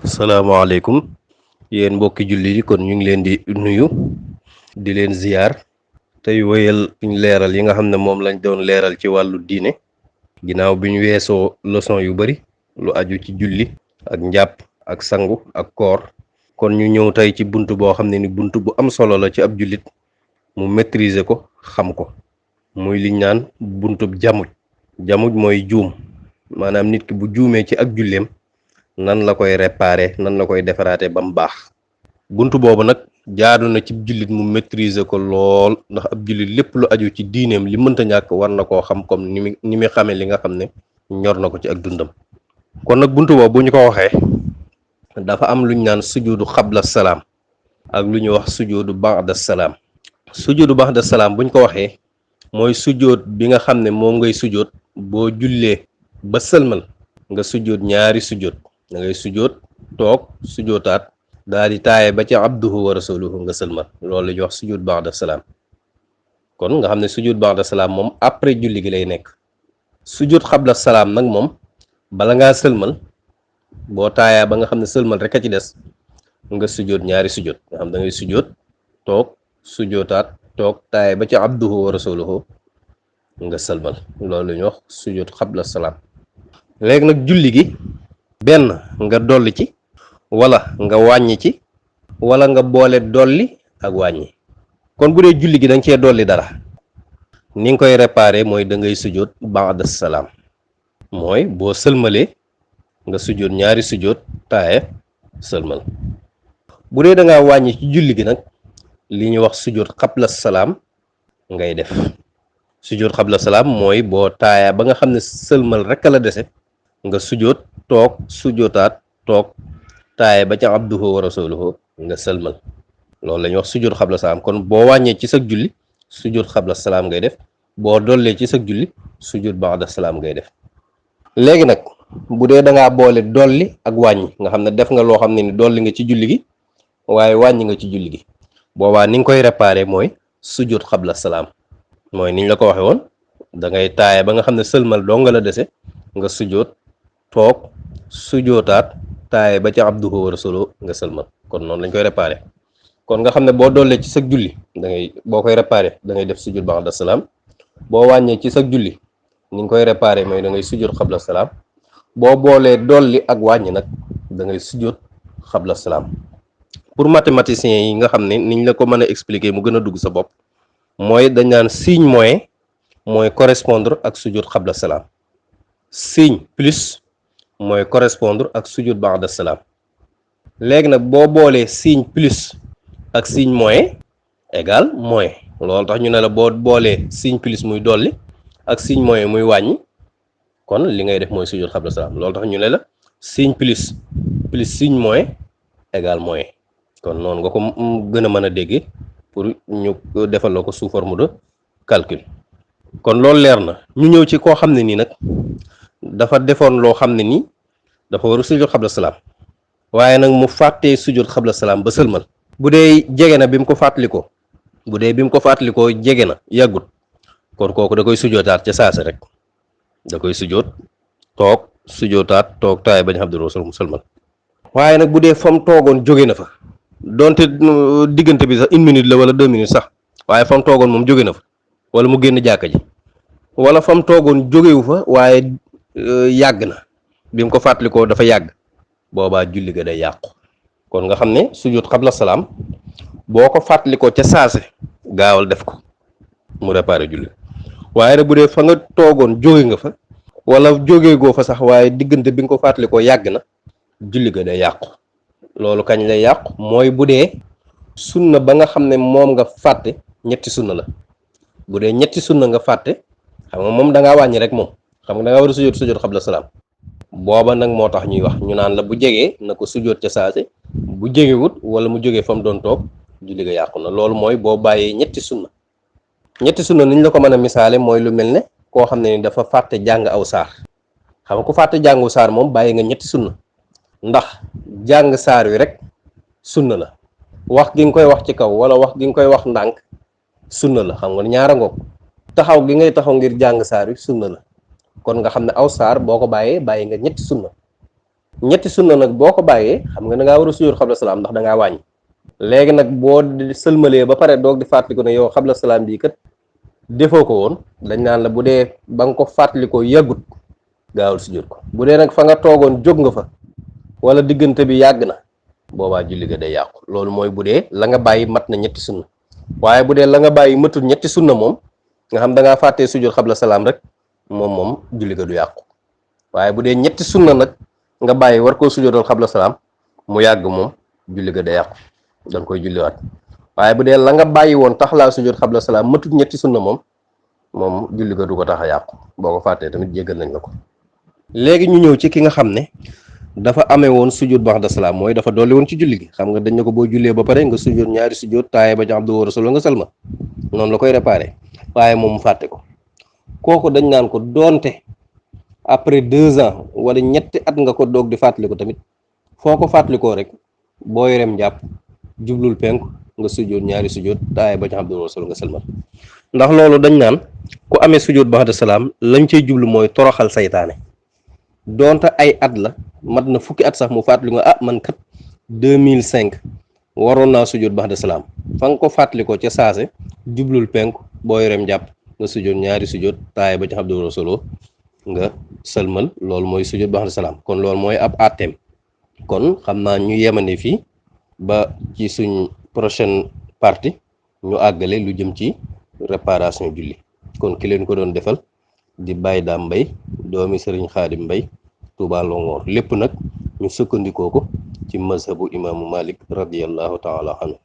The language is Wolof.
salaamaaleykum yéen mbokki julli yi kon ñu ngi leen di nuyu di leen ziyaar tey wéyal suñ leeral yi nga xam ne moom lañ doon leeral ci wàllu diine ginnaaw bi ñu weesoo leçon yu bari lu aju ci julli ak njàpp ak sangu ak koor kon ñu ñëw tey ci bunt boo xam ne ni bunt bu am solo la ci ab jullit mu maîtriser ko xam ko muy liñ naan buntub jamuj mooy juum maanaam nit ki bu juumee ci ak julleem nan la koy réparer nan la koy defaraate ba mu baax buntu boobu nag jaadu na ci jullit mu maîtriser ko lool ndax ab jullit lépp lu aju ci diineem li mënta ñàkk war na koo xam comme ni muy xamee li nga xam ne ñor na ko ci ak dundam kon nag buntu boobu bu ñu ko waxee dafa am luñ naan sujudu xabla salaam ak lu ñuy wax sujudu ba'da salaam sujudu ba'da salaam buñ ko waxee mooy sujoot bi nga xam ne moom ngay sujoot boo jullee ba sëlmal nga sujoot ñaari sujoot da ngay sujoot toog sujootaat daal di taaye ba ci abduhu wa rasuluhu nga sëlmal loolu la ñuy wax sujud ba'da salaam kon nga xam ne sujud ba'da salaam moom après julli gi lay nekk sujud xabla salaam nag moom bala ngaa sëlmal boo taayaa ba nga xam ne sëlmal rek a ci des nga sujoot ñaari sujoot nga xam da ngay sujoot toog sujootaat toog taaye ba ci abduhu wa rasuluhu nga sëlmal loolu la ñuy wax sujud xabla salaam léegi nag julli gi benn nga dolli ci wala nga wàññi ci wala nga boole dolli ak wàññi kon bu dee julli gi da nga cee dolli dara ni nga koy réparer mooy da ngay sujjóot ba'da salaam mooy boo sëlmalee nga sujjóot ñaari sujjóot taaye sëlmal bu dee da ngaa wàññi ci julli gi nag li ñuy wax sujjóot xabla salaam ngay def sujjóot xabla salaam mooy boo taaya ba nga xam ne sëlmal rek la dese nga sujjóot toog sujjóotaat toog taaye ba ca abduhu wa rasuluhu nga sëlmal loolu la ñuy wax sujjóot xabla salaam kon boo wàññee ci sag julli sujjóot xabla salaam ngay def boo dollee ci sag julli sujjóot ba'da salaam ngay def léegi nag bu dee da ngaa boole dolli ak wàññi nga xam ne def nga loo xam ne ni dolli nga ci julli gi waaye wàññi nga ci julli gi boobaa ni nga koy réparer mooy sujjóot xabla salaam mooy niñ la ko waxe woon da ngay taaye ba nga xam ne sëlmal doo nga la dese nga sujjóot toog sujjóotaat taaye ba ci abduhu wa rasuluhu nga sëlmal kon noonu lañ koy réparer kon nga xam ne boo dollee ci sag julli da ngay boo koy réparer da ngay def sujjóot ba'da salaam boo wàññee ci sag julli ni nga koy réparer mooy da ngay sujjóot xabla salaam boo boolee dolli ak wàññi nag da ngay sujjóot xabla salaam pour mathématiciens yi nga xam ne niñ la ko mën a expliquer mu gën a dugg sa bopp mooy dañ naan signe moyen mooy correspondre ak sujud xabla salaam signe plus mooy correspondre ak sujud ba'da salaam léegi nag boo boolee signe plus ak signe moyen égal moyen loolu tax ñu ne la boo boolee signe plus muy dolli ak signe moyen muy wàññi kon li ngay def mooy sujud xabla salaam loolu tax ñu ne la signe plus plus signe moyen égal moyen kon noonu nga ko gën a mën a déggee pour ñu defal la ko sous forme de calcul kon loolu leer na ñu ñëw ci koo xam ne nii nag dafa defoon loo xam ne nii dafa war a sujjóot xabla salaam waaye nag mu fàttee sujjóot xabla salaam ba sëlmal bu dee jege na bi mu ko fàttalikoo bu dee bi mu ko fàttalikoo jege na yàggut kon kooku da koy sujjóotaat ca saasa rek da koy sujjóot toog sujjóotaat toog taay bañ xam ne mu sëlmal waaye nag bu dee fa mu toogoon jóge na fa donte diggante bi sax 1 minute la wala 2 minutes sax waaye fa mu toogoon moom jóge na fa wala mu génn jàkka ji wala fa mu toogoon jógewu fa waaye yàgg na bi mu ko fàttalikoo dafa yàgg boobaa julli ga day yàqu kon nga xam ne sujud xabla salaam boo ko fàttalikoo ca saase gaawal def ko mu réparé julli waaye nag bu dee fa nga toogoon jóge nga fa wala jógeegoo fa sax waaye diggante bi nga ko fàttalikoo yàgg na julli ga day yàqu loolu kañ lay yàqu mooy bu dee sunna ba nga xam ne moom nga fàtte ñetti sunna la bu dee ñetti sunna nga fàtte xam nga moom da ngaa wàññi rek moom xam nga da ngaa war a sujjóot xabla salaam booba nag moo tax ñuy wax ñu naan la bu jegee na ko sujjóot ca saase bu jegewut wala mu jógee fa mu doon toog julli ga yàqu na loolu mooy boo bàyyee ñetti sunna niñ la ko mën a misaale mooy lu mel ne koo xam ne ni dafa fàtte jàng aw saar xam nga ku fàtte jàngu saar moom bàyyi nga ñetti sunna ndax jàng saar wi rek sunna la wax gi nga koy wax ci kaw wala wax gi nga koy wax ndànk sunna la xam nga ñaara ngoog taxaw gi ngay taxaw ngir jàng saar wi sunna la kon nga xam ne aw saar boo ko bàyyee bàyyi nga ñetti sunna ñetti sunna nag boo ko bàyyee xam nga da ngaa war a sujjóot xabla salaam ndax da ngaa wàññi. léegi nag boo sëlmalee ba pare doog di fàttaliku ne yow xabla salaam bii kat defoo ko woon dañ naan la bu dee ba nga ko fàttalikoo yàggut gaawul sujjóot ko. bu dee nag fa nga toogoon jóg nga fa wala diggante bi yàgg na boobaa julli ga day yàqu. loolu mooy bu dee la nga bàyyi mat na ñetti sunna. waaye bu dee la nga bàyyi matul ñetti sunna moom nga xam da ngaa fàttee sujjóot xabla salaam rek moom julli ga du yàqu. waaye bu dee ñetti sunna nag nga bàyyi war koo sujjóotal xabla salaam mu yàgg moom julli ga day yàqu da nga koy julliwaat. waaye bu dee la nga bàyyi woon tax laa sujjóot xabla salaam matut ñetti sunna moom julli ga du ko tax a yàqu boo ko fàttee tamit jéggal nañ la ko. léegi ñu ñëw ci ki nga xam ne dafa amee woon sujjóot ba'da salaam mooy dafa dolli woon ci julli gi. xam nga dañ ne ko boo jullee ba pare nga sujjóot ñaari sujjóot taaye ba ci abdu wa rasuluhu nga salma noonu la koy réparé waaye moom mu fàtte ko. kooku dañ naan ko doonte après 2 ans wala ñetti at nga ko doog di fàttali ko tamit foo ko fàttalikoo rek boo yorem njàpp jublul penku nga sujjóot ñaari sujjóot taaye ba ci abdu wa rasuluhu nga salma ndax loolu dañ naan ku amee sujjóot ba'da salaam lañ cey jublu mooy toroxal saytaane. donte ay at la mat na fukki at sax mu fàttali nga man kat 2005 waroon naa sujjóot ba'da salaam fa nga ko fàttali ko ca saase jublul penku boo yorem jàpp nga sujjóot ñaari sujjóot taaye ba ci abdu rasulu nga sëlmal loolu mooy sujjóot ba'da salaam. kon loolu mooy ab àtteem. kon xam naa ñu yemane fii ba ci suñ prochaine partie ñu àggale lu jëm ci réparation julli. kon ki leen ko doon defal di Baye Dame Mbaye doomi Serigne Khadim Mbaye Touba Longhor lépp nag ñu sukkandikoo ko ci mazhabu imaamu Malik radiyallahu taala anhu